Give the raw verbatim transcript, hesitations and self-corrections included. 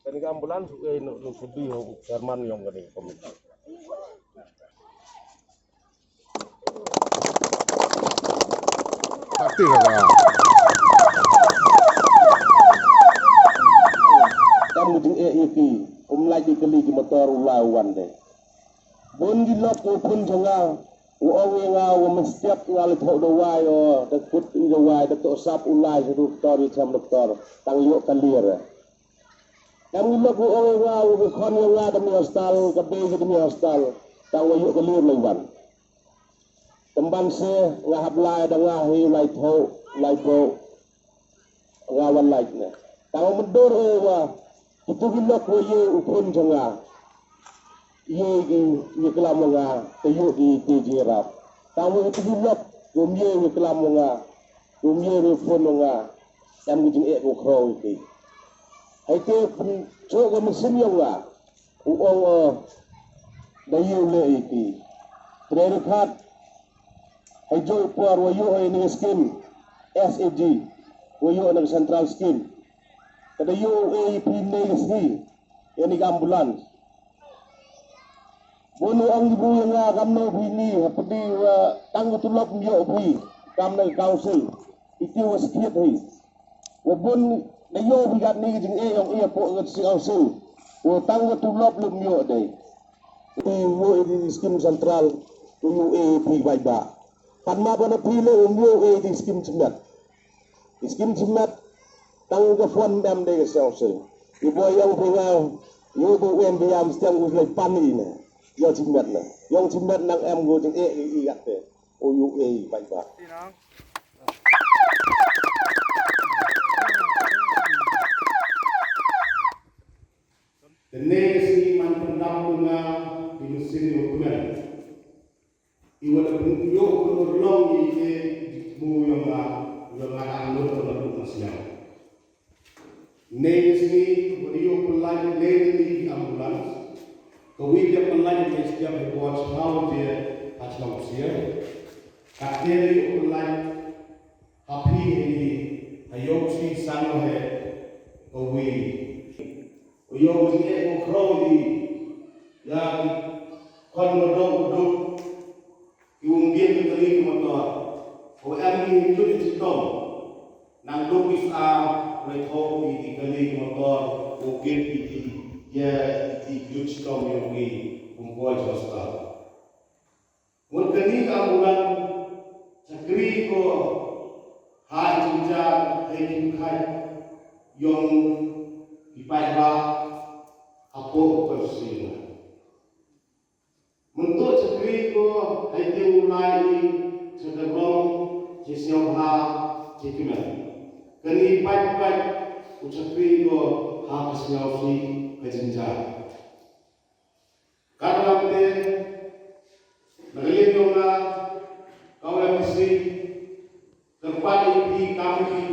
Kane ka ambulance u ei no no sudi ho chairman yong kane ka committee. Takti ka. Kam ngi jing eh iti um lai di kali ki motor u lai wan de. Bun gi lok u pun jong nga u ong ïa nga u mestiap nga le thok da wai o da kut i da wai da tok sap u lai sa doktor i cham doktor tang yok kalir. Kam ngi lok u ong ïa nga u ka khon ïa nga da mi hostal ka be ka da mi hostal tang wa yok kalir lai wan. Tymban se nga hap lai da nga hi u lai thok lai bok. Nga wan lait ne. Tang myndur o wa kitu ki lok wa ye u pun jong nga. Ye ki ye klam wa nga te yu ki te ji rap. Tang wa kitu ki lok wa ye ye klam wa nga. Wa ye ye pun wa nga. Em ki jing e ko khro ki. Hai te pun cho ko mesin yong nga. U ong o da yu le iti. Tre khat. Hai joi por wa yu hai ni skim S A G wa yu na central skim. Kada yu A P ne sni yani ka ambulance. Bun u ong ibu yang nga kam no phi ni ha pedi wa tang tu lok yu phi kam na council. Iti wa skit hi. Wa bun da yu phi kat ni jing e yong e po kat si council. Wa tang tu lok lum yu dai. Yu A P skim central, yu A P bai ba. Kan ma bana phi le yu A P skim chimet. Skim chimet tang ka phone dam de ka sel sel. Yu boy yang phi nga yu bu wen bi am stiang u le pan ni ne. Yo chimet na. Yong chimet nang em go jing e i gat te. O yu A bai ba. Te ne ka sngi man pyndap tu nga di mesin ïa u kmen. Iwa da pynïoh pynurlong ïa ite i jingthmu yong nga, yong nga dang lut na lut na sñiaw. Ne ka sngi wa da ïoh pynlait ne ka sngi ki ambulance. Ka wi da pynlait ne ka sngi ki watch how je ha sñiaw sia. Ka te da ïoh pynlait ha phi he ni ha ïoh si sang he ka wi. U ïoh u jingeh u khraw ïa ki khon mardor u duk, ki wym biang ki kali ki motor. U em ki jut ki chitom. Nang duk ki sa u leit hok ïa ki kali ki motor u kit ïa ki ïa ki jut chitom ïa ki um poi hospital. Ngut kani ka ambulance shakri ko ha i jynjar ha i jingkhait yong i paidbah hapoh u constituency. Mynta shakri ko ha i te u lai i sha Darrong, sha Sniawbhalang, sha Kmen. Kani paid paid u shakri ko ha ka sniawsih ka jynjar. Katba te na ka liang jong nga ka M D C kyrpad ïa phi kam ïa phi